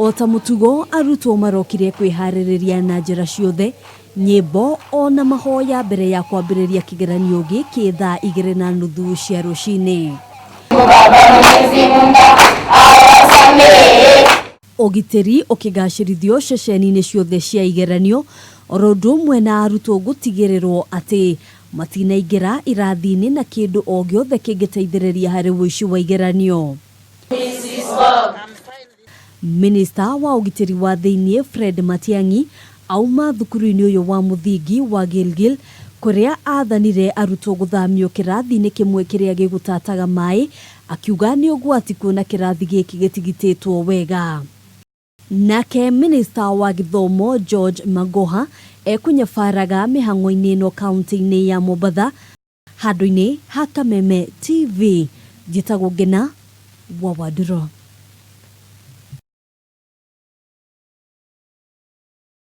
O ta mũtugo, arutwo marokire kwĩharĩrĩria na njĩra ciothe, nyĩmbo o na mahoya mbere ya kwambĩrĩria kĩgeranio gĩkĩ thaa 2:30 cia rũcinĩ. Ũgitĩri ũkĩgacĩrithio ceceni-inĩ ciothe cia igeranio, oro ũndũ ũmwe na arutwo gũtigĩrĩrwo atĩ matinaingĩra irathi-inĩ na kĩndũ o gĩothe kĩngĩteithĩrĩria harĩ ũici wa igeranio. Minista wa ũgitĩri wa thĩinĩ Fred Matiang'i auma thukuru-inĩ ũyũ wa mũthingi wa Gilgil kũrĩa aathanire arutwo gũthamio kĩrathi-inĩ kĩmwe kĩrĩa gĩgũtataga maĩ akiuga nĩ ũgwati kuona kĩrathi gĩkĩ gĩtigitĩtwo wega. Nake Minista wa gĩthomo George Magoha ekũnyabaraga mĩhang'o-inĩ ĩno kaunti-inĩ ya Mombatha handũ-inĩ ha Kameme TV. Njĩtagwo Ngena wa Wandũrũ.